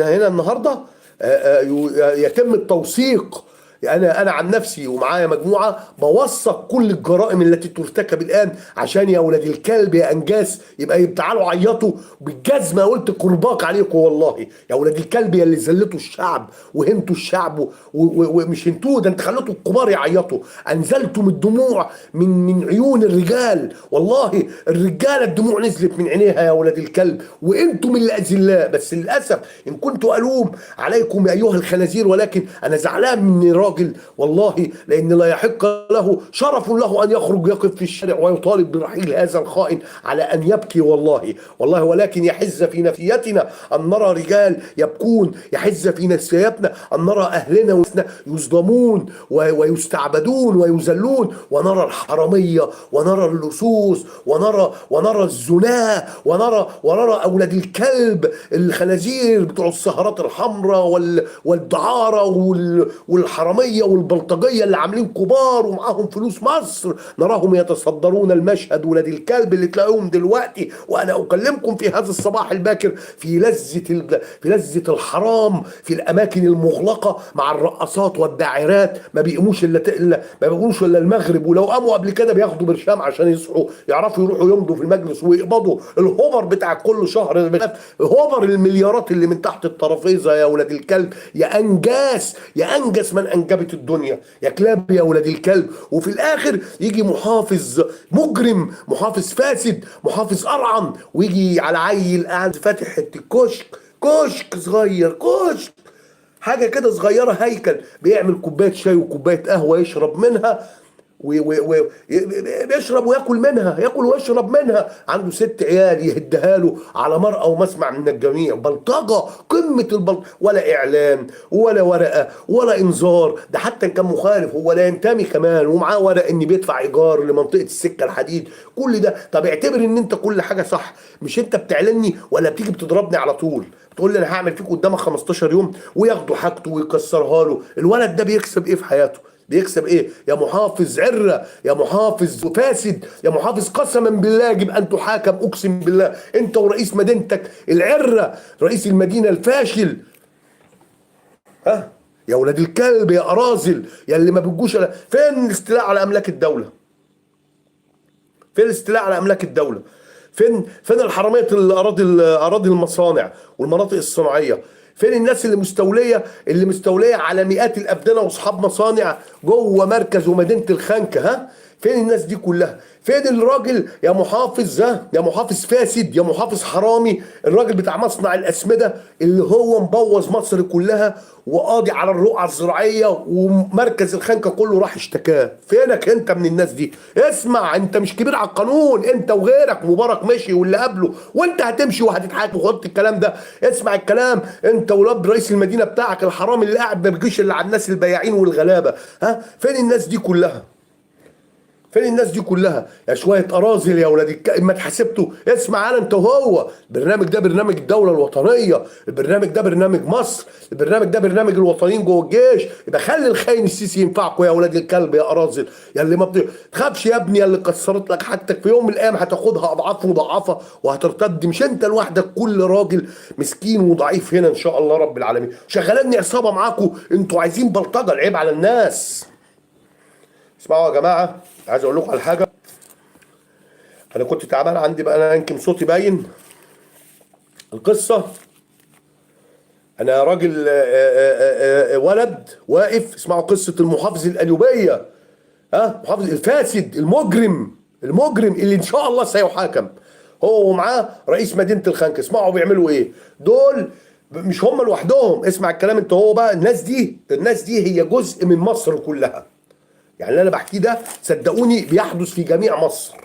هنا النهارده يتم التوثيق. انا عن نفسي ومعايا مجموعة بوثق كل الجرائم التي ترتكب الان، عشان يا اولاد الكلب يا انجاس يبقى تعالوا عيطوا بالجزمه. قلت كرباك عليكم والله يا اولاد الكلب، يا اللي ذلتوا الشعب وهنتوا الشعب ومش هنتوه، ده انت خليتوا الكبار يعيطوا، انزلتم الدموع من عيون الرجال. والله الرجالة الدموع نزلت من عينيها يا اولاد الكلب، وانتم اللي اذلاء. بس للاسف ان كنت الوم عليكم يا ايها الخنازير، ولكن انا زعلان من راجل والله، لان لا يحق له شرف له ان يخرج يقف في الشارع ويطالب برحيل هذا الخائن على ان يبكي والله والله. ولكن يحز في نفسيتنا ان نرى رجال يبكون، يحز في نفسيتنا ان نرى اهلنا وناسنا يظلمون ويستعبدون ويذلون، ونرى الحرامية ونرى اللصوص ونرى الزناة ونرى اولاد الكلب الخنازير بتوع السهرات الحمراء والدعاره والحراميه والبلطجيه اللي عاملين كبار ومعاهم فلوس مصر، نراهم يتصدرون المشهد. ولاد الكلب اللي تلاقيهم دلوقتي وانا اكلمكم في هذا الصباح الباكر في لذة الحرام في الاماكن المغلقة مع الرقصات والداعرات، ما بيقوموش الا ما بيقوموش الا المغرب، ولو قاموا قبل كده بياخدوا برشام عشان يصحوا يعرفوا يروحوا يمضوا في المجلس ويقبضوا الهوبر بتاع كل شهر، هوبر المليارات اللي من تحت الترابيزة يا ولاد الكلب، يا انجاس، يا انجس من انجبت الدنيا، يا كلاب يا ولاد الكلب. وفي الاخر يجي محافظ مجرم، محافظ فاسد، محافظ ارعن، ويجي على عيل قاعد فاتح حتة كشك، كشك صغير، كشك حاجة كده صغيرة، هيكل، بيعمل كوباية شاي وكوبايه قهوة يشرب منها بيشرب وياكل منها، ياكل ويشرب منها، عنده 6 عيال يهدها له على مرأى ومسمع من الجميع. بلطجة قمة البلطجة، ولا إعلان ولا ورقة ولا إنذار، ده حتى إن كان مخالف هو لا ينتمي كمان، ومعاه ورق إن بيدفع إيجار لمنطقة السكة الحديد، كل ده. طب اعتبر إن أنت كل حاجة صح، مش أنت بتعلني ولا بتيجي بتضربني على طول، تقول لي أنا هعمل فيك قدامك 15 يوم، وياخدوا حاجته ويكسرها له. الولد ده بيكسب إيه في حياته؟ بيكسب ايه يا محافظ عره، يا محافظ فاسد، يا محافظ قسما بالله يجب ان تحاكم، اقسم بالله، انت ورئيس مدينتك العره، رئيس المدينة الفاشل. ها يا ولاد الكلب، يا اراذل، يا اللي ما بتجوش. فين الاستيلاء على املاك الدولة؟ فين الاستيلاء على املاك الدولة؟ فين الحرامية الاراضي المصانع والمناطق الصناعية؟ فين الناس اللي مستوليه على مئات الافدنه واصحاب مصانع جوه مركز ومدينة الخنكه؟ ها فين الناس دي كلها؟ فين الراجل يا محافظ، ها يا محافظ فاسد، يا محافظ حرامي، الراجل بتاع مصنع الاسمده اللي هو مبوظ مصر كلها وقاضي على الرقعة الزراعية ومركز الخنكه كله راح اشتكاه؟ فينك انت من الناس دي؟ اسمع، انت مش كبير على القانون، انت وغيرك، مبارك مشي واللي قبله، وانت هتمشي وهتتحاكم. وخدت الكلام ده، اسمع الكلام، انت ولاد رئيس المدينة بتاعك الحرامي اللي قاعد ما بيجيش الا على الناس البياعين والغلابه. ها فين الناس دي كلها؟ فين الناس دي كلها يا شوية اراذل يا ولاد ما اتحاسبتوا؟ اسمع انا انت وهو، البرنامج ده برنامج الدولة الوطنية، البرنامج ده برنامج مصر، البرنامج ده برنامج الوطنيين جوه الجيش. يبقى خلي الخاين السيسي ينفعكم يا ولاد الكلب يا اراذل، يا اللي ما تخافش يا ابني، يا اللي كسرت لك حاجتك في يوم من الايام هتاخدها اضعاف مضاعفه وهترتد. مش انت لوحدك، كل راجل مسكين وضعيف هنا ان شاء الله رب العالمين. شغلاني عصابة معاكم، انتوا عايزين بلطجه، العيب على الناس. اسمعوا يا جماعة، عايز اقول لكم على حاجة. انا كنت تعبان، عندي بقى انا يمكن صوتي باين القصة. انا راجل ولد واقف. اسمعوا قصة المحافظ القليوبيه، ها محافظ الفاسد المجرم، المجرم اللي ان شاء الله سيحاكم هو ومعاه رئيس مدينة الخنكه. اسمعوا بيعملوا ايه دول، مش هم لوحدهم. اسمع الكلام انت هو بقى. الناس دي هي جزء من مصر كلها. يعني اللي انا بحكيه ده صدقوني بيحدث في جميع مصر،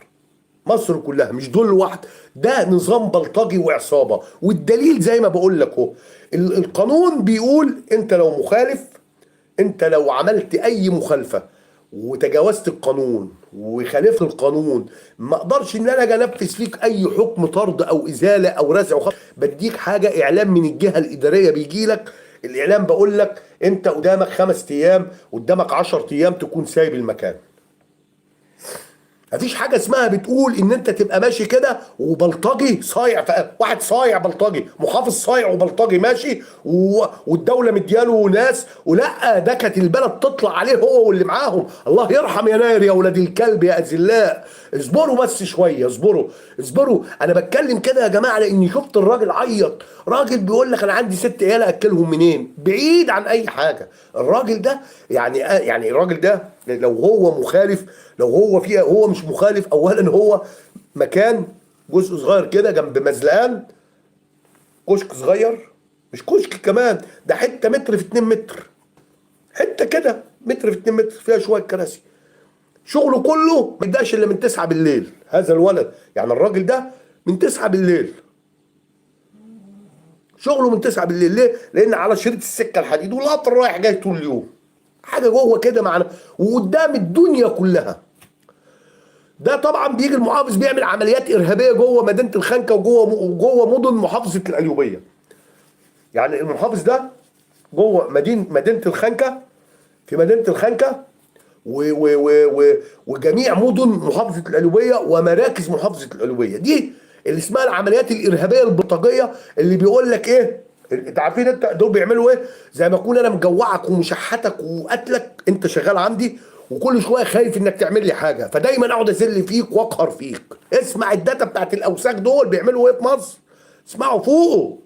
مصر كلها، مش دول لوحد. ده نظام بلطجي وعصابه. والدليل زي ما بقول لك اهو، القانون بيقول انت لو مخالف، انت لو عملت اي مخالفة وتجاوزت القانون وخالفت القانون، ما اقدرش ان انا اجي انفذ فيك اي حكم طرد او ازالة او رزع وخ... بديك حاجة اعلام من الجهة الادارية، بيجي لك الاعلام بقول لك انت قدامك 5 ايام، قدامك 10 ايام تكون سايب المكان. مفيش حاجة اسمها بتقول ان انت تبقى ماشي كده وبلطجي صايع، واحد صايع بلطجي، محافظ صايع وبلطجي ماشي والدولة مدياله ناس، ولا ده كانت البلد تطلع عليه هو واللي معاهم. الله يرحم يناير يا ولاد الكلب يا اذلاء. اصبروا بس شوية، اصبروا اصبروا. انا بتكلم كده يا جماعة لاني شفت الراجل عيط، راجل بيقول لك انا عندي 6 عيال اكلهم منين، بعيد عن اي حاجة. الراجل ده يعني الراجل ده لو هو مخالف، لو هو فيها هو مش مخالف. اولا هو مكان جزء صغير كده جنب مزلقان، كشك صغير، مش كشك كمان، ده حتة متر في 2 متر، حتة كده متر في 2 متر فيها شوية كراسي. شغله كله ما يبداش الا من 9 بالليل. هذا الولد يعني الراجل ده من 9 بالليل شغله، من 9 بالليل. ليه؟ لان على شريط السكة الحديد والقطر رايح جاي طول اليوم، حاجة جوه كده معنا وقدام الدنيا كلها. ده طبعا بيجي المحافظ بيعمل عمليات ارهابية جوه مدينة الخنكه وجوه مدن محافظة القليوبيه. يعني المحافظ ده جوه مدينة الخنكه، في مدينة الخنكه و و و و وجميع مدن محافظة القليوبيه ومراكز محافظة القليوبيه، دي اللي اسمها العمليات الارهابية البلطجيه، اللي بيقول لك ايه، انت عارفين انت دول بيعملوا ايه؟ زي ما اكون انا مجوعك ومشحتك وقتلك، انت شغال عندي وكل شوية خايف انك تعمل لي حاجة، فدايما اقعد ازل فيك واقهر فيك. اسمع ال data بتاعت الاوساخ دول بيعملوا ايه في مصر، اسمعوا فوقوا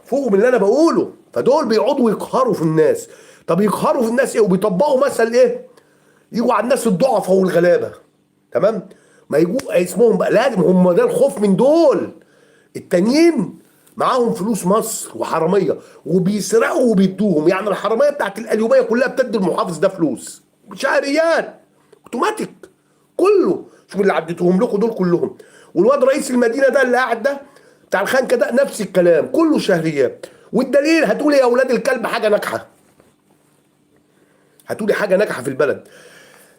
فوقوا من اللي انا بقوله. فدول بيقعدوا يقهروا في الناس. طب يقهروا في الناس ايه؟ وبيطبقوا مثل ايه؟ يجوا على الناس الضعفاء والغلابه، تمام؟ ما يجوا اسمهم بقى لازم هم ده الخوف من دول. التانيين معاهم فلوس مصر وحراميه وبيسرقوا وبيدوهم، يعني الحرامية بتاعت القليوبيه كلها بتدي المحافظ ده فلوس شهريات اوتوماتيك كله. شوف اللي عديتهم لكم دول كلهم. والواد رئيس المدينة ده اللي قاعد ده بتاع الخنكه ده نفس الكلام، كله شهريات. والدليل هتقولي يا اولاد الكلب حاجة ناجحة، هتقولي حاجة ناجحة في البلد.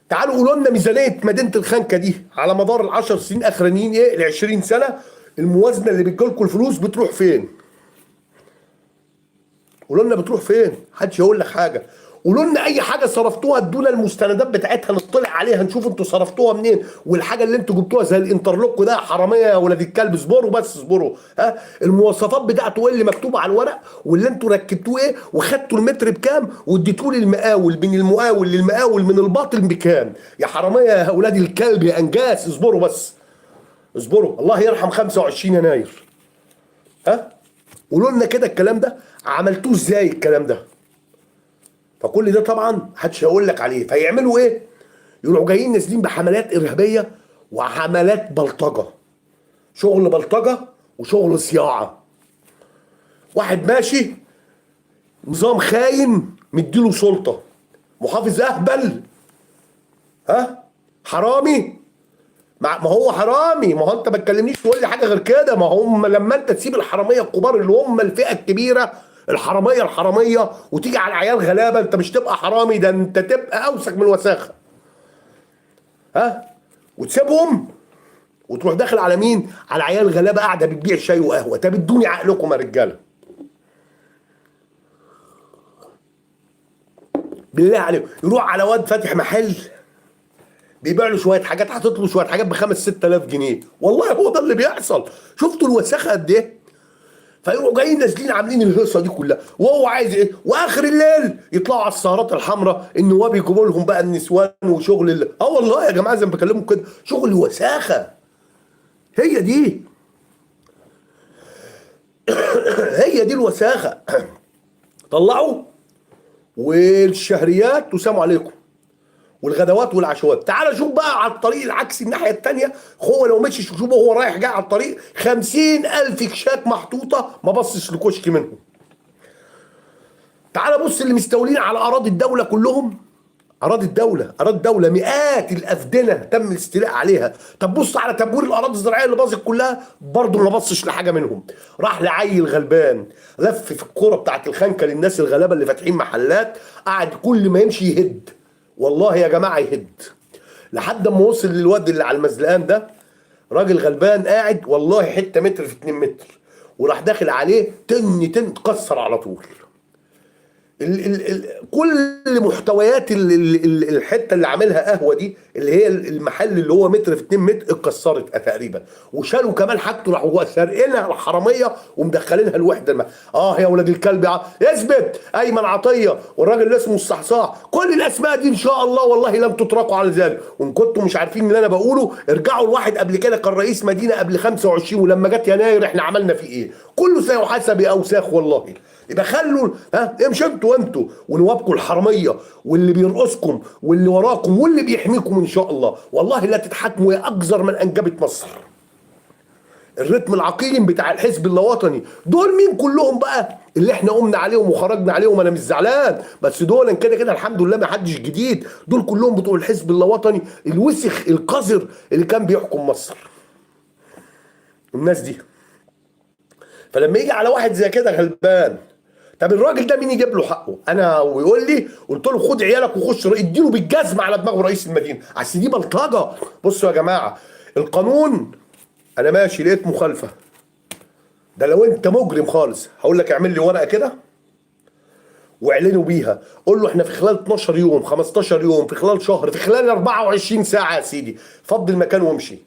تعالوا قولوا لنا ميزانية مدينة الخنكه دي على مدار ال10 سنين اخرانيين، ايه ال20 سنة، الموازنة اللي بتجيلكم الفلوس بتروح فين؟ قولوا لنا بتروح فين؟ محدش يقول لك حاجة. قولوا لنا اي حاجة صرفتوها، ادونا المستندات بتاعتها نطلع عليها نشوف انتوا صرفتوها منين، والحاجة اللي انتوا جبتوها زي الانترلوك ده حرامية يا ولاد الكلب. اصبروا بس اصبروا، ها المواصفات بتاعته ايه اللي مكتوبة على الورق، واللي انتوا ركبتوه ايه، وخدتوا المتر بكام، واديتوه للمقاول، من المقاول للمقاول، من الباطل بكام؟ يا حرامية يا ولاد الكلب يا انجاس. اصبروا بس اصبروا، الله يرحم 25 يناير. ها قولوا لنا كده الكلام ده عملتوه ازاي الكلام ده؟ فكل ده طبعا محدش هيقول لك عليه. فيعملوا ايه؟ يروحوا جايين نازلين بحملات ارهابية وحملات بلطجه، شغل بلطجه وشغل صياعه. واحد ماشي نظام خاين مديله سلطة، محافظ اهبل، ها حرامي، ما هو حرامي، ما هو انت ما تكلمنيش تقول لي حاجة غير كده. ما هم لما انت تسيب الحرامية الكبار اللي هم الفئة الكبيرة الحرامية الحرامية وتيجي على العيال غلابة، انت مش تبقى حرامي، ده انت تبقى اوسخ من الوساخه. ها وتسيبهم وتروح داخل على مين؟ على عيال غلابة قاعدة بتبيع شاي وقهوة. طب ادوني عقلكم يا رجاله بالله عليكم. يروح على واد فاتح محل بيبيع له شوية حاجات، حاطط له شوية حاجات ب5 6 آلاف جنيه. والله هو ده اللي بيحصل. شفتوا الوساخه قد ايه؟ فيروحوا جايين نازلين عاملين الهيصه دي كلها، وهو عايز ايه؟ واخر الليل يطلعوا على السهرات الحمراء، النواب يجيبوا لهم بقى النسوان وشغل اه والله يا جماعة زي ما بكلمكم كده، شغل وساخة. هي دي هي دي الوساخه. طلعوا والشهريات وسلام عليكم، والغدوات والعشوات. تعال شوف بقى على الطريق العكسي الناحية التانية، هو لو مشي شوفه هو رايح جاي على الطريق 50,000 كشاك محطوطة، ما بصش لكشك منهم. تعال بص اللي مستولين على أراضي الدولة كلهم، أراضي الدولة، أراضي الدولة مئات الأفدنة تم الاستيلاء عليها. طب بص على تبوير الأراضي الزراعية اللي باظت كلها، برضه ما بصش لحاجة منهم. راح لعيل غلبان لف في الكورة بتاعت الخنكة للناس الغلابة اللي فاتحين محلات، قعد كل ما يمشي يهد، والله يا جماعة يهد، لحد ما وصل للواد اللي على المزلقان ده، راجل غلبان قاعد والله حتة متر في 2 متر، وراح داخل عليه تن تن اتكسر على طول. ال ال ال كل محتويات ال ال ال الحتة اللي عاملها قهوة دي، اللي هي المحل اللي هو متر في 2 متر، اتكسرت تقريبا، وشالوا كمان حاجته، راحوا سارقينها الحرامية ومدخلينها الوحدة يا ولاد الكلب اثبت ايمن عطية والراجل اللي اسمه الصحصاح، كل الاسماء دي ان شاء الله والله لم تتركوا على ذلك. وان كنتم مش عارفين اللي انا بقوله ارجعوا لواحد قبل كده كان رئيس مدينة قبل 25، ولما جت يناير احنا عملنا فيه ايه؟ كله سيحاسب باوساخ والله. يبقى خلوا امشوا انتوا ونوابكم الحرامية واللي بيرقصكم واللي وراكم واللي بيحميكم ان شاء الله، والله لا تتحاكموا يا اقذر من انجبت مصر. الرتم العقيم بتاع الحزب اللاوطني دول مين كلهم بقى اللي احنا قمنا عليهم وخرجنا عليهم؟ انا مش زعلان، بس دول كده كده الحمد لله ما حدش جديد، دول كلهم بتوع الحزب اللاوطني الوسخ القذر اللي كان بيحكم مصر، الناس دي. فلما يجي على واحد زي كده غلبان، طب الراجل ده مين يجيب له حقه؟ انا ويقول لي، قلت له خد عيالك وخش اديله بالجزمه على دماغه رئيس المدينة، اصل دي بلطجه. بصوا يا جماعة، القانون انا ماشي لقيت مخالفة، ده لو انت مجرم خالص هقول لك اعمل لي ورقة كده واعلنوا بيها، قول له احنا في خلال 12 يوم، 15 يوم، في خلال شهر، في خلال 24 ساعة يا سيدي فضي المكان وامشي.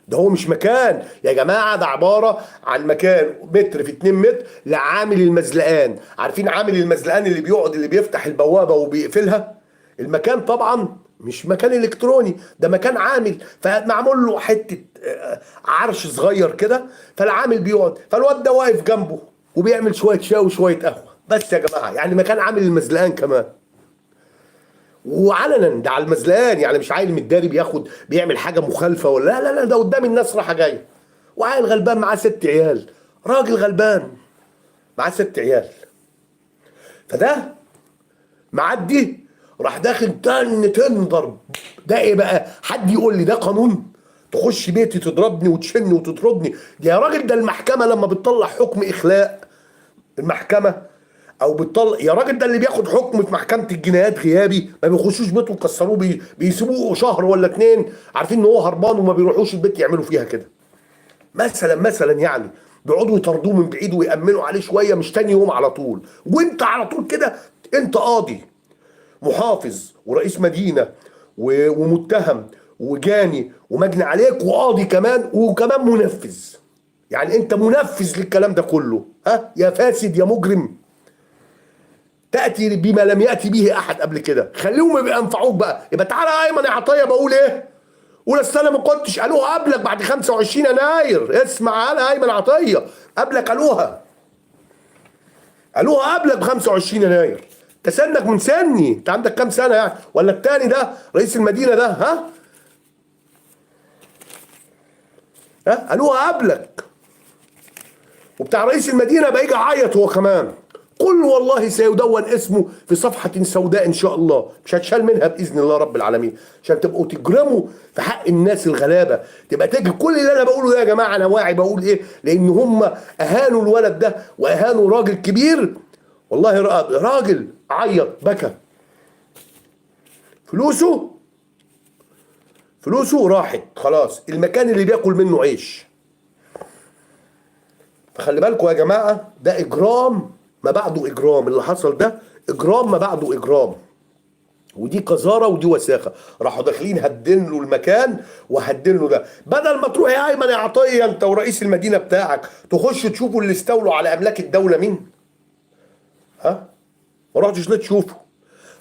ده هو مش مكان يا جماعة، ده عبارة عن مكان متر في 2 متر لعامل المزلقان. عارفين عامل المزلقان اللي بيقعد اللي بيفتح البوابة وبيقفلها؟ المكان طبعا مش مكان الكتروني، ده مكان عامل، فمعمول له حتة عرش صغير كده، فالعامل بيقعد، فالواد ده واقف جنبه وبيعمل شوية شاي وشوية قهوة بس يا جماعة. يعني مكان عامل المزلقان كمان، وعلنا ده على المزلقان، يعني مش عيل متداري بياخد بيعمل حاجة مخالفة ولا لا لا لا، ده قدام الناس راحة جاية، وعيل غلبان معاه 6 عيال، راجل غلبان معاه 6 عيال، فده معدي راح داخل تن ضرب. ده ايه بقى؟ حد يقول لي ده قانون؟ تخش بيتي تضربني وتشني وتطردني؟ يا راجل ده المحكمة لما بتطلع حكم اخلاء المحكمة او بتطلع، يا راجل ده اللي بياخد حكم في محكمة الجنايات غيابي ما بيخشوش بيته ويكسروه، بيسيبوه شهر ولا 2، عارفين ان هو هربان وما بيروحوش البيت يعملوا فيها كده مثلا يعني بيقعدوا يطردوه من بعيد ويأمنوا عليه شوية، مش تاني يوم على طول. وانت على طول كده انت قاضي محافظ ورئيس مدينة ومتهم وجاني ومجني عليك وقاضي كمان، وكمان منفذ، يعني انت منفذ للكلام ده كله. ها يا فاسد يا مجرم، تأتي بما لم يأتي به أحد قبل كده. خليهم يبقى ينفعوك بقى. يبقى تعالى يا أيمن يا عطية، بقول إيه؟ قول أصل أنا ما كنتش، قالوها قبلك بعد 25 يناير. اسمع أنا أيمن عطية، قبلك قالوها، قالوها قبلك ب 25 يناير. أنت سنك من سني، أنت عندك كام سنة يعني؟ ولا التاني ده رئيس المدينة ده، ها؟ ها؟ قالوها قبلك. وبتاع رئيس المدينة بقى يجي يعيط هو كمان. قل والله سيدون اسمه في صفحة سوداء إن شاء الله، مش هتشال منها بإذن الله رب العالمين، عشان تبقوا تجرموا في حق الناس الغلابة. تبقى تجي كل اللي أنا بقوله ده يا جماعة، أنا واعي بقول إيه، لأن هم أهانوا الولد ده وأهانوا راجل كبير، والله راجل عيط بكى، فلوسه راحت خلاص، المكان اللي بياكل منه عيش. فخلي بالكم يا جماعة، ده إجرام ما بعده إجرام، اللي حصل ده إجرام ما بعده إجرام، ودي قذارة ودي وساخة. راحوا داخلين هدين له المكان وهدين له ده. بدل ما تروح يا أيمن يا عطية أنت ورئيس المدينة بتاعك تخش تشوفوا اللي استولوا على أملاك الدولة مين، ها؟ ما رحتش ليه تشوفه؟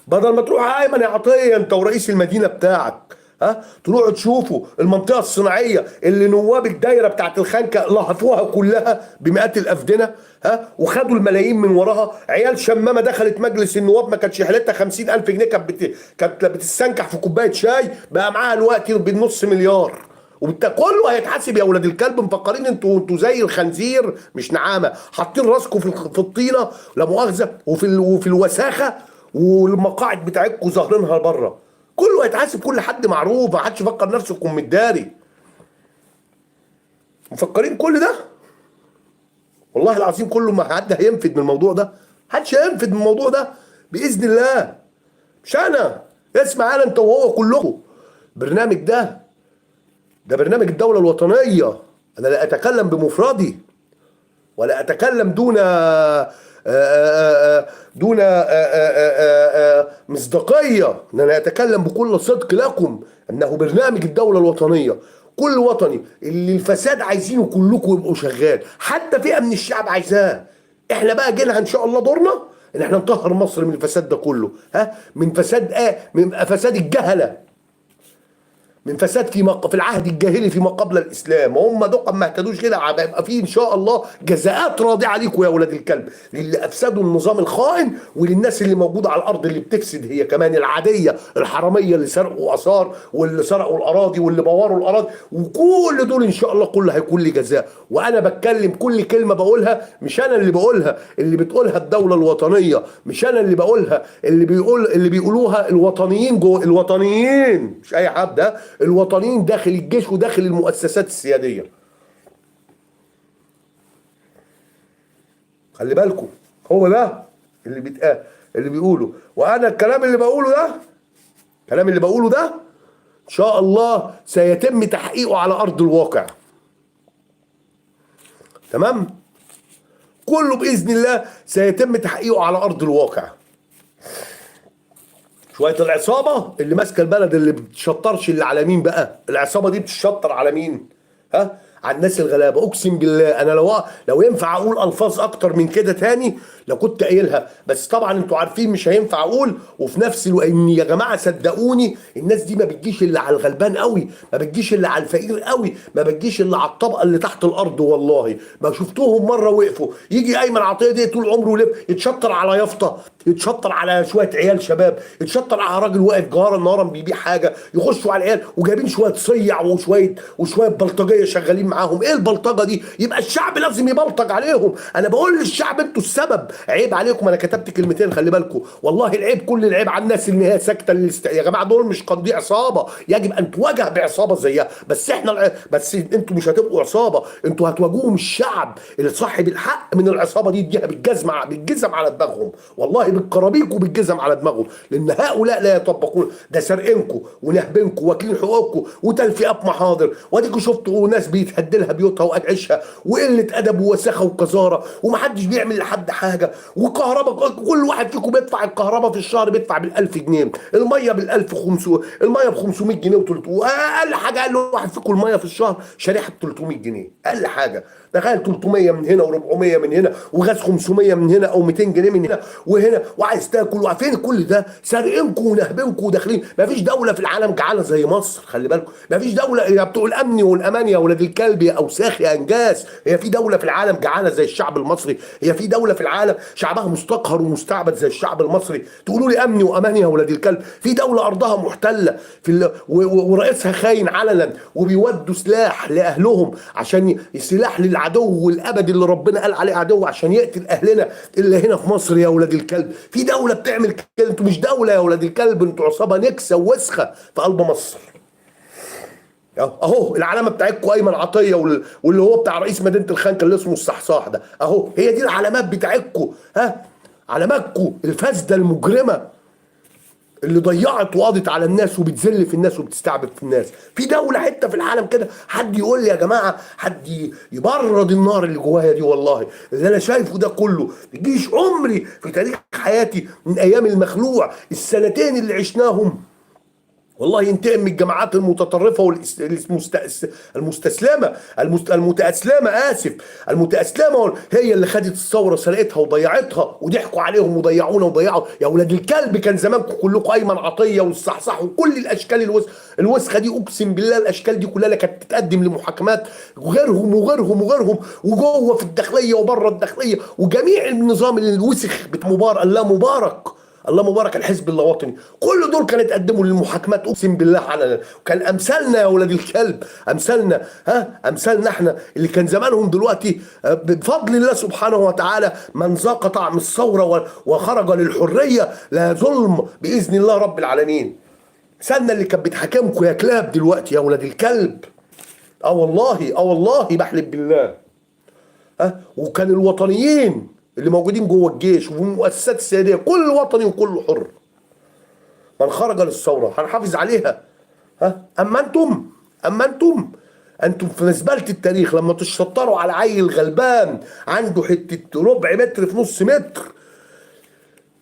بدل ما تروح يا أيمن يا عطية أنت ورئيس المدينة بتاعك، ها، تروحوا تشوفوا المنطقة الصناعية اللي نواب الدايرة بتاعت الخنكة لهفوها كلها بمئات الأفدنة، ها، وخدوا الملايين من وراها. عيال شمامة دخلت مجلس النواب ما كانتش حالتها 50,000 جنيه، كانت بتستنكح في كوباية شاي، بقى معاها الوقت بالنص مليار. كله هيتحاسب يا ولاد الكلب. مفكرين انتوا زي الخنزير مش نعامة، حاطين راسكم في الطينة لا مؤاخذة، وفي الوساخة، والمقاعد بتاعتكم ظاهرينها بره. كله هيتحاسب، كل حد معروف، ما حدش يفكر نفسه يكون متداري. مفكرين كل ده؟ والله العظيم كله ما حد هينفد من الموضوع ده، محدش هينفد من الموضوع ده باذن الله. مش انا، اسمع انا انت وهو كلكم. البرنامج ده برنامج الدولة الوطنية. انا لا اتكلم بمفردي ولا اتكلم دون دون مصداقية. ان انا اتكلم بكل صدق لكم انه برنامج الدولة الوطنية، كل وطني اللي الفساد عايزينه كلكم يبقوا شغال، حتى فئة من الشعب عايزاه. احنا بقى جينا ان شاء الله دورنا ان احنا نطهر مصر من الفساد ده كله، ها، من فساد ايه؟ من فساد الجهلة، من فساد في العهد الجاهلي فيما قبل الاسلام. هم دول ما اهتدوش كده، هيبقى فيه ان شاء الله جزاءات راضعه ليكم يا ولاد الكلب، للي افسدوا النظام الخائن وللناس اللي موجودة على الارض اللي بتفسد هي كمان، العادية الحرامية اللي سرقوا اثار واللي سرقوا الاراضي واللي بوروا الاراضي، وكل دول ان شاء الله كله هيكون لي جزاء. وانا بتكلم كل كلمة بقولها مش انا اللي بقولها، اللي بتقولها الدولة الوطنية، مش انا اللي بقولها، اللي بيقولوها الوطنيين جوه، الوطنيين مش اي حد، ده الوطنيين داخل الجيش وداخل المؤسسات السيادية. خلي بالكم، هو ده اللي بيتقال، اللي بيقوله. وانا الكلام اللي بقوله ده، الكلام اللي بقوله ده ان شاء الله سيتم تحقيقه على ارض الواقع. تمام؟ كله باذن الله سيتم تحقيقه على ارض الواقع. شوية العصابة اللي ماسكة البلد اللي بتشطرش اللي على مين بقى؟ العصابة دي بتشطر على مين؟ ها؟ على الناس الغلابة. أقسم بالله أنا لو ينفع أقول ألفاظ أكتر من كده تاني لو كنت قايلها، بس طبعا أنتوا عارفين مش هينفع أقول. وفي نفس الوقت إن يا جماعة صدقوني الناس دي ما بتجيش إلا على الغلبان قوي، ما بتجيش إلا على الفقير قوي، ما بتجيش إلا على الطبقة اللي تحت الأرض. والله ما شفتهم مرة وقفوا. يجي أيمن عطية دي طول عمره يلف يتشطر على يافطة، يتشطر على شوية عيال شباب، يتشطر على راجل واقف جارا نارا بيبيع حاجة، يخشوا على العيال وجايبين شوية صيع وشوية بلطجية شغالين معاهم. ايه البلطجه دي؟ يبقى الشعب لازم يبلطج عليهم. انا بقول للشعب انتوا السبب، عيب عليكم. انا كتبت كلمتين خلي بالكم، والله العيب كل العيب على الناس اللي هي ساكته. يا جماعة دول مش قضية عصابة، يجب ان تواجه بعصابه زيها. بس احنا بس انتوا مش هتبقوا عصابة، انتوا هتواجهوهم الشعب اللي صاحب الحق من العصابة دي، يديها بالجزمه، بالجزم على دماغهم، والله بالكرابيك وبالجزم على دماغهم، لان هؤلاء لا يطبقون. ده سرقينكم ونهبينكم واكلين حقوقكم وتلفيقات محاضر، واديكوا شفتوا ناس بيتهدلها بيوتها وقعشها وقلة ادب ووساخه وقذاره، ومحدش بيعمل لحد حاجة. وكهرباء كل واحد فيكم بيدفع الكهرباء في الشهر بيدفع بال1000 جنيه، المية بال1500، المية ب 500 جنيه و300، اقل حاجة اقل واحد فيكم المية في الشهر شريحة ب 300 جنيه اقل حاجة. تخيل 300 من هنا و400 من هنا وغاز 500 من هنا او 200 جنيه من هنا وهنا، وعايز تاكل وفين كل ده؟ سارقينكم ونهبينكم وداخلين. مفيش دولة في العالم جعانة زي مصر، خلي بالكم. مفيش دولة يا بتوع الامن والامان يا ولاد الكلب يا اوساخ يا انجاس. هي في دولة في العالم جعانة زي الشعب المصري؟ هي في دولة في العالم شعبها مستقهر ومستعبد زي الشعب المصري؟ تقولوا لي امن وامان يا ولاد الكلب؟ في دولة ارضها محتلة في ورئيسها خاين علنا وبيودوا سلاح لاهلهم عشان سلاح للعدو الابدي اللي ربنا قال عليه عدو عشان يقتل اهلنا اللي هنا في مصر يا ولاد الكلب. في دولة بتعمل كده؟ انتوا مش دولة يا ولاد الكلب، انتوا عصابة نكسه ووسخه في قلب مصر. اهو العلامة بتاعتكم ايمن عطية واللي هو بتاع رئيس مدينة الخانكه اللي اسمه الصحصاح ده، اهو هي دي العلامات بتاعتكم. ها، علاماتكم الفاسدة المجرمة اللي ضيعت وقضت على الناس وبتذل في الناس وبتستعبد في الناس. في دولة حتة في العالم كده؟ حد يقول لي يا جماعة، حد يبرد النار اللي جوايا دي. والله اللي انا شايفه ده كله جيش عمري في تاريخ حياتي من ايام المخلوع، السنتين اللي عشناهم، والله ينتقم من الجماعات المتطرفة والمستسلمه المتاسلمه، اسف، المتاسلمه هي اللي خدت الثورة سرقتها وضيعتها وضحكوا عليهم وضيعونا وضيعوا يا ولاد الكلب. كان زمانكم كلكم ايمن عطية والصحصح وكل الاشكال الوسخة دي، اقسم بالله الاشكال دي كلها كانت تتقدم لمحاكمات، وغيرهم وغيرهم وغيرهم، وجوه في الداخلية وبره الداخلية، وجميع النظام الوسخ بتاع مبارك الله مبارك الله مبارك الحزب اللاوطني، كل دول كانوا يتقدموا للمحاكمات اقسم بالله علنا. وكان امثالنا يا ولاد الكلب، امثالنا، ها، امثالنا احنا اللي كان زمانهم دلوقتي بفضل الله سبحانه وتعالى من ذاق طعم الثورة وخرج للحرية لا ظلم باذن الله رب العالمين. امثالنا اللي كانت بتحاكمكم يا كلاب دلوقتي يا ولاد الكلب. اه والله، اه والله بحلف بالله. ها، وكان الوطنيين اللي موجودين جوه الجيش وفي المؤسسات السياديه، كل وطني وكل حر من خرج للثورة هنحافظ عليها. ها، اما انتم، اما انتم انتم في مزبلة التاريخ لما تشطروا على عيل غلبان عنده حتة ربع متر في نص متر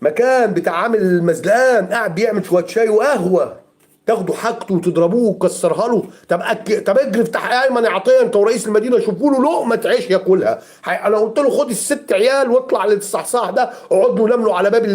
مكان بتاع عامل مزلقان قاعد بيعمل شوية شاي وقهوة، تاخدوا حاجته وتضربوه وتكسرها له. طب طب اجري افتح ايمن يا عطية انت ورئيس المدينة، شوفوا له لقمة عيش ياكلها. انا قلت له خد الست عيال واطلع للصحصاح ده، اقعد له نام له على باب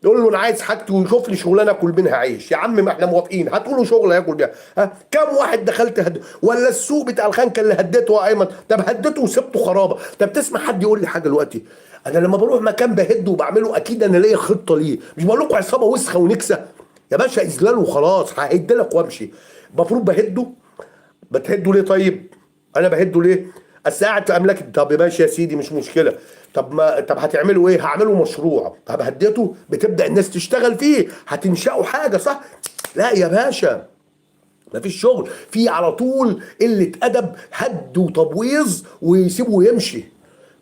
يقول له انا عايز حاجتي ويشوف لي شغلانة اكل منها عيش. يا عم ما احنا موافقين، هاتوا له شغله ياكل بيها. ها كم واحد دخلت ولا السوق بتاع الخنكه اللي هديته يا ايمن؟ طب هديته وسبته خرابه. طب تسمع حد يقول لي حاجة دلوقتي؟ انا لما بروح مكان بهده وبعمله اكيد انا ليا خطه ليه، مش بقول لكم عصابة وسخة ونكسه يا باشا، اذلال وخلاص، ههد لك وامشي. المفروض بهده. بتهده ليه طيب؟ انا بهده ليه؟ اصل قاعد في املاك. طب ماشي يا سيدي مش مشكلة، طب ما طب هتعملوا ايه؟ هعملوا مشروع. طب هديته بتبدا الناس تشتغل فيه، هتنشأوا حاجة صح؟ لا يا باشا مفيش شغل، في على طول قلة ادب، هد وتبويظ ويسيبه يمشي،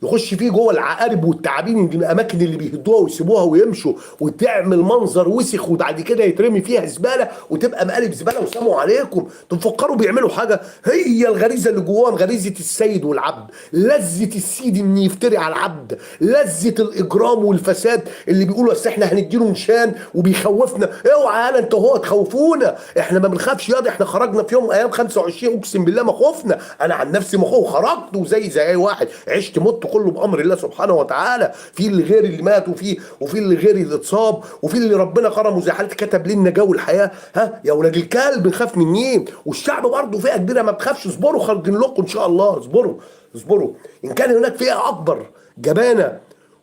يخش فيه جوه العقارب والتعابين الاماكن اللي بيهدوها ويسيبوها ويمشوا، وتعمل منظر وسخ، وبعد كده يترمي فيها زبالة وتبقى مقالب زبالة. وساموا عليكم تفكروا بيعملوا حاجة. هي الغريزة اللي جواهم غريزة السيد والعبد، لذة السيد ان يفتري على العبد، لذة الاجرام والفساد اللي بيقولوا اصل احنا هنديله نشان وبيخوفنا. اوعى يالا انت هو تخوفونا، احنا ما بنخافش ياض، احنا خرجنا في يوم ايام 25 اقسم بالله ما خفنا. انا عن نفسي ما خفت، خرجت وزي زي اي واحد، عشت مت كله بامر الله سبحانه وتعالى. في اللي غير اللي مات، وفي اللي غير اللي اتصاب، وفي اللي ربنا كرمه زي حالتي كتب لنا جو الحياة. ها يا ولاد الكلب نخاف من مين؟ والشعب برضه فئة كبيرة ما بتخافش. اصبروا، خارجين لكم ان شاء الله، اصبروا اصبروا. ان كان هناك فئة اكبر جبانه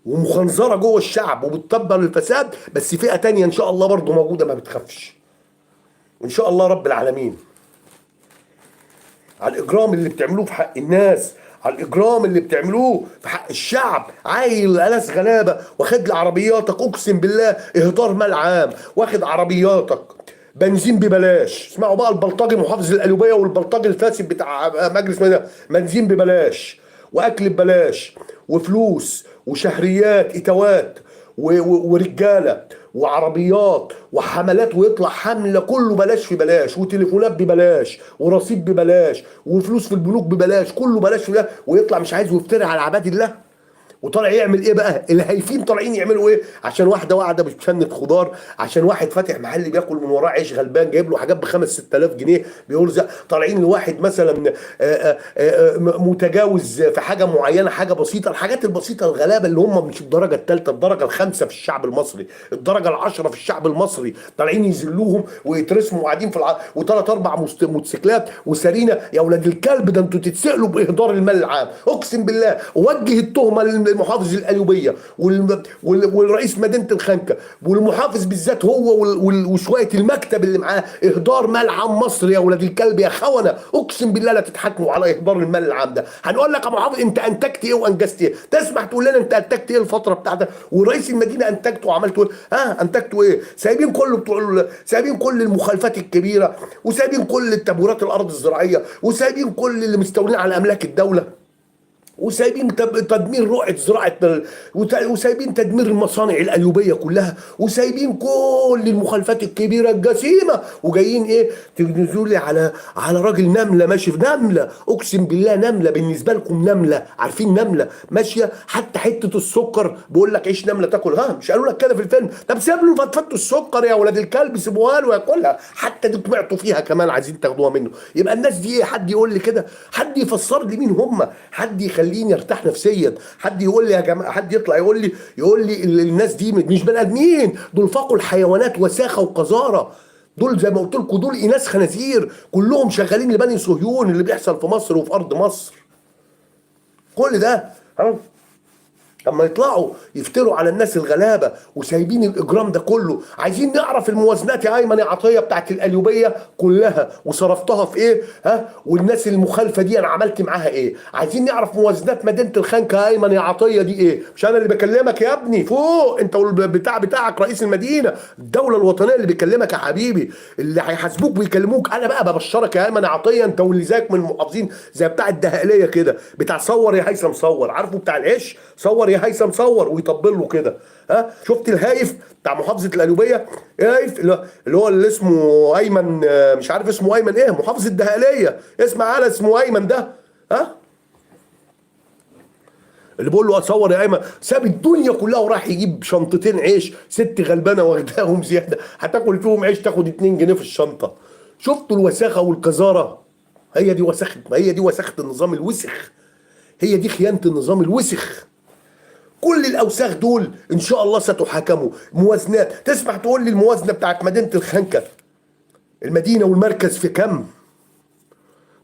ومخنزره جوه الشعب وبتطبل الفساد، بس فئة تانية ان شاء الله برضه موجودة ما بتخافش ان شاء الله رب العالمين. على الاجرام اللي بتعملوه في حق الناس، على الاجرام اللي بتعملوه في حق الشعب. عيل ناس غلابة واخد لي عربياتك، اقسم بالله اهدار مال عام، واخد عربياتك بنزين ببلاش. اسمعوا بقى البلطجي محافظ القليوبيه والبلطجي الفاسد بتاع مجلس مدينة، بنزين ببلاش واكل ببلاش وفلوس وشهريات اتوات ورجاله وعربيات وحملات، ويطلع حمله كله بلاش في بلاش، وتليفونات ببلاش، ورصيد ببلاش، وفلوس في البنوك ببلاش، كله بلاش في بلاش، ويطلع مش عايز ويفتري على عباد الله. وطالع يعمل ايه بقى؟ الهايفين طالعين يعملوا ايه؟ عشان واحدة واحدة بتشنت خضار، عشان واحد فاتح محل بياكل من وراه عيش غلبان جايب له حاجات ب 5 6000 جنيه بيرزق، طالعين لواحد مثلا متجاوز في حاجة معينة، حاجة بسيطة، الحاجات البسيطة الغلابة اللي هم مش الدرجة الثالثة، الدرجة الخامسة في الشعب المصري، الدرجة العشرة في الشعب المصري، طالعين يذلوهم ويترسموا قاعدين في وثلاث اربع موتوسيكلات وسرينا. يا اولاد الكلب ده انتوا تتسالوا باهدار المال العام، اقسم بالله. وجه التهمة للمحافظ القليوبيه والرئيس مدينة الخنكه والمحافظ بالذات هو وشوية المكتب اللي معاه، اهدار مال عام مصر يا ولاد الكلب يا خونه، اقسم بالله لا تتحاكموا على اهدار المال العام ده. هنقول لك يا محافظ انت انتجت ايه وانجزت ايه؟ تسمح تقول لنا انت انتجت ايه الفترة بتاعتك؟ ورئيس المدينة انتجته وعملته ايه؟ ها انتجته ايه؟ سايبين كله بتوع، سايبين كل المخالفات الكبيرة، وسايبين كل التبورات الارض الزراعية، وسايبين كل اللي مستولين على املاك الدولة، وسايبين تدمير رقعة زراعة، وسايبين تدمير المصانع القليوبية كلها، وسايبين كل المخالفات الكبيرة الجسيمة، وجايين ايه تنزلوا لي على راجل نملة ماشي في نملة، اقسم بالله نملة بالنسبة لكم، نملة، عارفين نملة ماشية، حتى حتة السكر بيقول لك عيش نملة تاكل، ها مش قالوا لك كده في الفيلم؟ طب سيب له فتفته السكر يا ولاد الكلب، سيبوها له ياكلها، حتى دي طمعتوا فيها كمان عايزين تاخدوها منه. يبقى الناس دي ايه؟ حد يقول لي كده، حد يفسر لي مين هم، حد يخليني ارتاح نفسيا، حد يقول لي يا جماعة، حد يطلع يقول لي الناس دي مش بني ادمين، دول فاقوا الحيوانات وساخة وقذاره، دول زي ما قلت لكم دول اناس خنازير، كلهم شغالين لبني صهيون اللي بيحصل في مصر وفي ارض مصر. كل ده ها لما يطلعوا يفتروا على الناس الغلابة وسايبين الاجرام ده كله. عايزين نعرف الموازنات يا ايمن يا عطية بتاعت القليوبيه كلها وصرفتها في ايه، ها، والناس المخالفة دي انا عملت معاها ايه. عايزين نعرف موازنات مدينة الخنكه يا ايمن يا عطية دي ايه. مش انا اللي بكلمك يا ابني، فوق انت والبتاع بتاعك رئيس المدينة، الدولة الوطنية اللي بيكلمك يا حبيبي، اللي هيحاسبوك بيكلموك. انا بقى ببشرك يا ايمن يا عطية انت واللي زيك من المحافظين زي بتاع الدهقليه كده، بتاع صور يا هيثم صور، عارفه بتاع العش، صور يا يا هيثم صور، ويطبل له كده. ها شفت الهايف بتاع محافظة القليوبيه، هايف اللي هو اللي اسمه ايمن، مش عارف اسمه ايمن ايه، محافظة الدهاليه، اسمع على اسمه ايمن ده، ها اللي بيقول له اتصور يا ايمن، ساب الدنيا كلها وراح يجيب شنطتين عيش، ست غلبانه واخداهم زيادة، هتاكل فيهم عيش تاخد 2 جنيه في الشنطة. شفتوا الوساخه والقذاره؟ هي دي وساخة، هي دي وساخة النظام الوسخ، هي دي خيانة النظام الوسخ. كل الاوساخ دول ان شاء الله ستحاكموا. موازنات، تسمح تقول لي الموازنة بتاعت مدينة الخنكه، المدينة والمركز في كم؟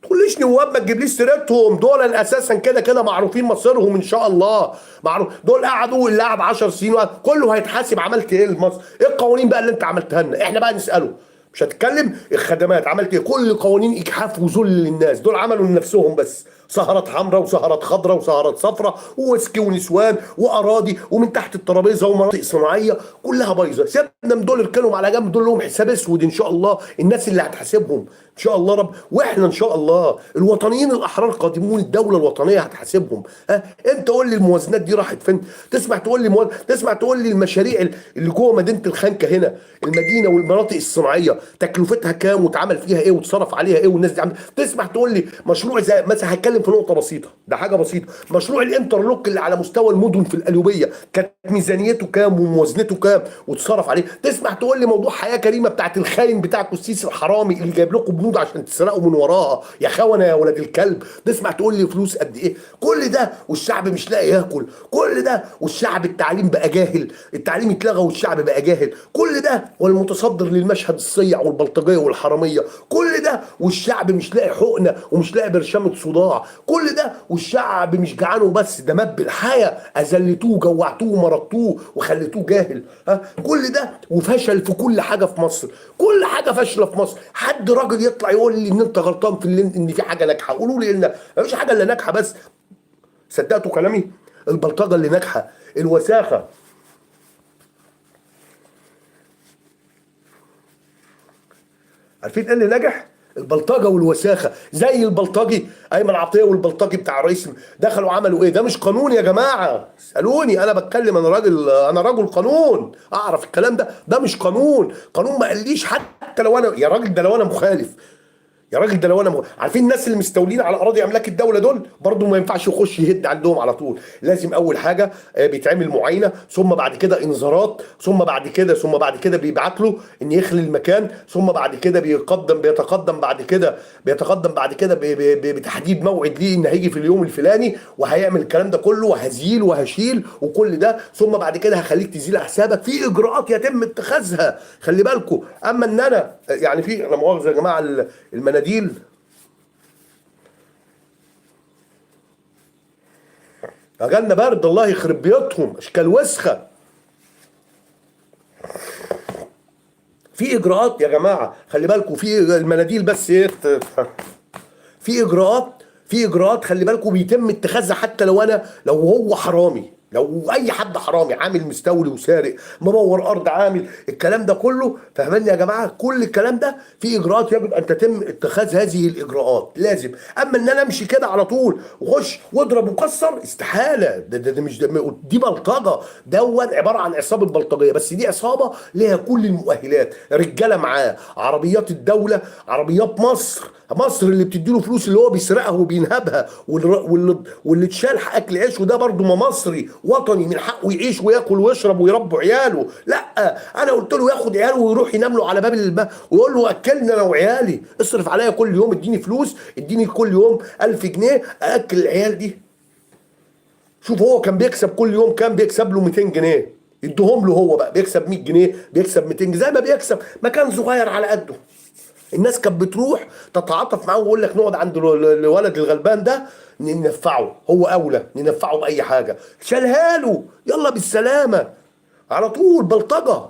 تقوليش نواب، ما تجيبليش سيرتهم، دول اساسا كده كده معروفين مصيرهم ان شاء الله، معروف دول قعدوا، اللي قعد 10 سنين كله هيتحاسب. عملت ايه لمصر؟ ايه القوانين بقى اللي انت عملتها لنا؟ احنا بقى نساله، مش هتتكلم الخدمات عملت ايه؟ كل قوانين اجحاف وذل للناس، دول عملوا لنفسهم بس، سهرات حمراء وسهرات خضراء وسهرات صفراء وويسكي ونسوان واراضي ومن تحت الترابيزة ومناطق صناعية كلها بايظة. سيبنا من دول، اركنهم على جنب، دول لهم حساب اسود ان شاء الله، الناس اللي هتحاسبهم ان شاء الله رب، واحنا ان شاء الله الوطنيين الاحرار قادمون، الدولة الوطنية هتحاسبهم. ها انت قول لي الموازنات دي راحت فين؟ تسمع تقول لي تسمع تقول لي المشاريع اللي جوه مدينة الخنكه هنا، المدينة والمناطق الصناعية تكلفتها كام واتعمل فيها ايه وتصرف عليها ايه والناس دي عملت. تسمع تقول لي مشروع زي مثلا، هتكلم في نقطة بسيطة، ده حاجة بسيطة، مشروع الانترلوك اللي على مستوى المدن في القليوبيه كانت ميزانيته كام وموازنته كام وتصرف عليه. تسمع تقول لي موضوع حياة كريمة بتاعت الخاين بتاعكم السيسي الحرامي اللي جايب لكم بنود عشان تسرقوا من وراها يا خونه يا ولاد الكلب، تسمع تقول لي فلوس قد ايه؟ كل ده والشعب مش لاقي ياكل، كل ده والشعب التعليم بقى جاهل، التعليم اتلغى والشعب بقى جاهل، كل ده والمتصدر للمشهد الصيع والبلطجيه والحراميه، كل ده والشعب مش لاقي حقنه ومش لاقي برشامه صداع، كل ده والشعب مش جعان وبس، ده مات بالحياة، اذلتوه جوعتوه ومرضتوه وخليتوه جاهل. ها كل ده وفشل في كل حاجة في مصر، كل حاجة فاشلة في مصر. حد راجل يطلع يقول لي ان انت غلطان في اللي ان في حاجة ناجحة، قولوا لي ان مفيش حاجة الا ناجحة بس. صدقتوا كلامي؟ البلطجه اللي ناجحة، الوساخه. عارفين ايه اللي نجح؟ البلطجه والوساخه، زي البلطجي ايمن عطية والبلطجي بتاع الرئيس، دخلوا عملوا ايه؟ ده مش قانون يا جماعة، اسالوني انا بتكلم، انا راجل، انا رجل قانون، اعرف الكلام ده، ده مش قانون، قانون ما قاليش حتى لو انا يا راجل، ده لو انا مخالف يا راجل، ده لو انا عارفين الناس اللي مستولين على اراضي املاك الدولة دول برضو ما ينفعش يخش يهد عندهم على طول، لازم اول حاجة بيتعمل معاينة، ثم بعد كده انذارات، ثم بعد كده، ثم بعد كده بيبعت له ان يخلي المكان، ثم بعد كده بيتقدم بعد كده، بيتقدم بعد كده بتحديد موعد ليه ان هيجي في اليوم الفلاني وهيعمل الكلام ده كله، وهزيل وهشيل وكل ده، ثم بعد كده هخليك تزيل حسابك. في اجراءات يتم اتخاذها، خلي بالكم. اما ان انا يعني في لا مؤاخذة يا جماعة المناديل جالنا برد، الله يخرب بيوتهم، اشكال وسخة. في اجراءات يا جماعة، خلي بالكم، في المناديل بس ايه، في اجراءات، في اجراءات خلي بالكم بيتم اتخاذها، حتى لو انا، لو هو حرامي، لو اي حد حرامي عامل مستولي وسارق ممور ارض عامل الكلام ده كله، فاهماني يا جماعة؟ كل الكلام ده في اجراءات يجب ان تتم اتخاذ هذه الاجراءات، لازم. اما ان انا امشي كده على طول وخش واضرب وكسر، استحالة. ده ده ده مش ده، دي بلطجه، دون عبارة عن عصابة بلطجيه، بس دي عصابة ليها كل المؤهلات، رجاله معاه، عربيات الدولة، عربيات مصر، مصر اللي بتديله فلوس اللي هو بيسرقها وبينهبها، واللي اتشال حق اكل عيشه ده برضه ما مصري وطني، من حقه يعيش وياكل ويشرب ويربي عياله. لا، انا قلت له ياخد عياله ويروح ينام له على باب الباب ويقول له اكلني انا وعيالي، اصرف عليا كل يوم، اديني فلوس، اديني كل يوم 1000 جنيه اكل العيال دي. شوف هو كان بيكسب كل يوم كام؟ بيكسب له 200 جنيه، يديهم له هو بقى، بيكسب 100 جنيه، بيكسب 200 جنيه، زي ما بيكسب مكان صغير على قده. الناس كانت بتروح تتعاطف معاه ويقول لك نقعد عند الولد الغلبان ده ننفعه، هو اولى ننفعه باي حاجة، شالها له يلا بالسلامة على طول. بلطجه.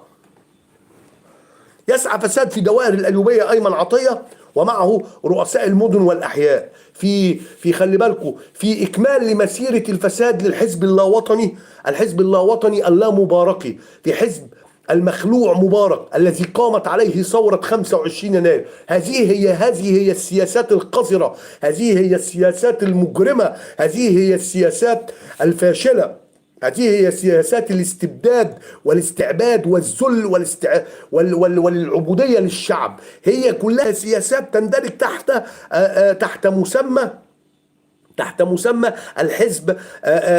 يسعى فساد في دوائر القليوبيه ايمن عطية ومعه رؤساء المدن والاحياء في خلي بالكم في اكمال لمسيره الفساد للحزب اللاوطني، الحزب اللاوطني اللامباركي، في حزب المخلوع مبارك الذي قامت عليه ثورة 25 يناير. هذه هي السياسات القذرة، هذه هي السياسات المجرمة، هذه هي السياسات الفاشلة. هذه هي سياسات الاستبداد والاستعباد والذل والعبودية للشعب. هي كلها سياسات تندرج تحت تحت مسمى، تحت مسمى الحزب،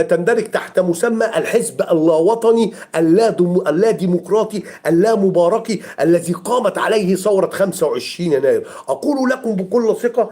تندرج تحت مسمى الحزب اللاوطني اللا ديمقراطي اللا مباركي الذي قامت عليه ثورة 25 يناير. أقول لكم بكل ثقة.